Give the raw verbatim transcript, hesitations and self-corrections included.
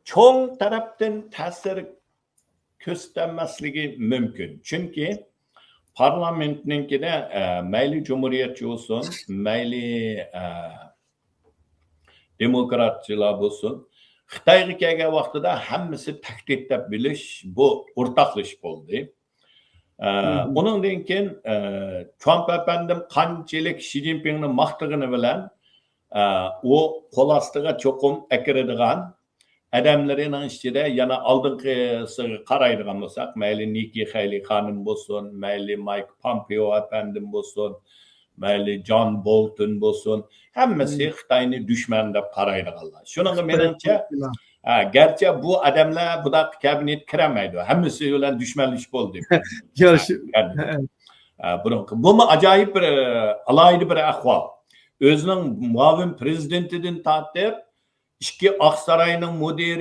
چوڭ تەرەپتىن تەسىر كۆرسىتەلمەسلىكى مۇمكىن. چۈنكى پارلامېنتنىڭكىدە، ئە، مەيلى جۇمھۇرىيەتچى بولسۇن، مەيلى، ئە، دېموكراتچىلار بولسۇن، خىتايغا كەلگەن ۋاقتىدا ھەممىسى تەھدىت دەپ بىلىش، بۇ ئورتاقلىشىپ بولدى. ئە، ئۇنىڭدىن كېيىن، ئە، ترامپ ئەپەندىم قانچىلىك شى جىنپىڭنى ماختىغىنى بىلەن، ئە، ئۇ قول ئاستىغا چوقۇم ئەكىرىدىغان ئادەملىرىنىڭ ئىچىدە يەنە ئالدىنقىسىغا قارايدىغان بولساق، مەيلى نىككى خەيلى خانىم بولسۇن، مەيلى مايك پامپېئو ئەپەندىم بولسۇن، مەيلى جان بولتون بولسۇن، ھەممىسى خىتاينى دۈشمەن دەپ قارايدىغانلار. شۇنىڭغا مېنىڭچە، ھە، گەرچە بۇ ئادەملەر بۇنداق كابىنېت كىرەلمەيدۇ، ھەممىسى بىلەن دۈشمەنلىشىپ بولدى. ياخشى. ھە، بۇرۇنقى. بۇمۇ ئاجايىپ بىر، ئالاھىدە بىر ئەھۋال. ئۆزىنىڭ مۇئاۋىن پرېزىدېنتىدىن تارتىپ، ئىككى ئاقساراينىڭ مۇدىرى،